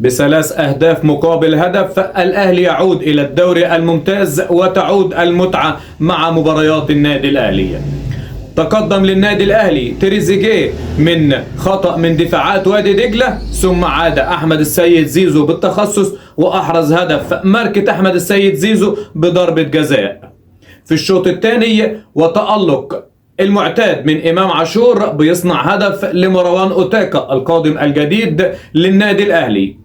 ب3 أهداف مقابل هدف. الأهلي يعود إلى الدوري الممتاز وتعود المتعة مع مباريات النادي الأهلي. تقدم للنادي الأهلي تريزيجيه من خطأ من دفاعات وادي دجلة، ثم عاد أحمد السيد زيزو بالتخصص وأحرز هدف ماركة أحمد السيد زيزو بضربة جزاء. في الشوط الثاني وتألق المعتاد من إمام عاشور بيصنع هدف لمروان أوتاكا القادم الجديد للنادي الأهلي.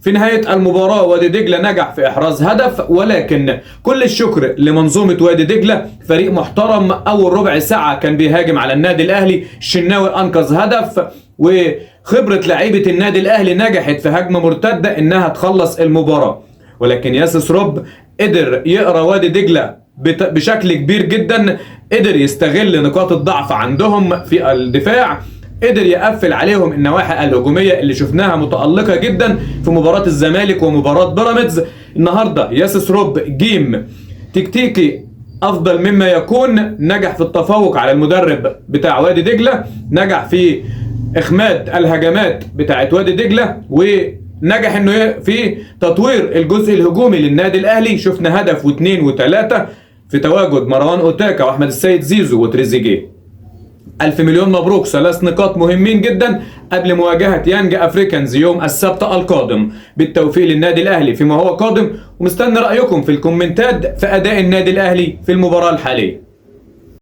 في نهاية المباراة وادي دجلة نجح في إحراز هدف، ولكن كل الشكر لمنظومة وادي دجلة، فريق محترم. أول ربع ساعة كان بيهاجم على النادي الأهلي، الشناوي أنقذ هدف، وخبرة لعيبة النادي الأهلي نجحت في هجمة مرتدة إنها تخلص المباراة. ولكن ياسس روب قدر يقرأ وادي دجلة بشكل كبير جدا، قدر يستغل نقاط الضعف عندهم في الدفاع، قدر يقفل عليهم النواحي الهجومية اللي شفناها متألقة جدا في مباراة الزمالك ومباراة بيراميدز. النهاردة ياسس روب game تكتيكي أفضل مما يكون، نجح في التفوق على المدرب بتاع وادي دجلة، نجح في إخماد الهجمات بتاعت وادي دجلة، ونجح إنه في تطوير الجزء الهجومي للنادي الأهلي. شفنا هدف واثنين وثلاثة في تواجد مروان أوتاكا وأحمد السيد زيزو وتريزيجيه. ألف مليون مبروك، 3 نقاط مهمين جدا قبل مواجهة يانج أفريكانز يوم السبت القادم. بالتوفيق للنادي الأهلي فيما هو قادم، ومستني رأيكم في الكومنتات في أداء النادي الأهلي في المباراة الحالية.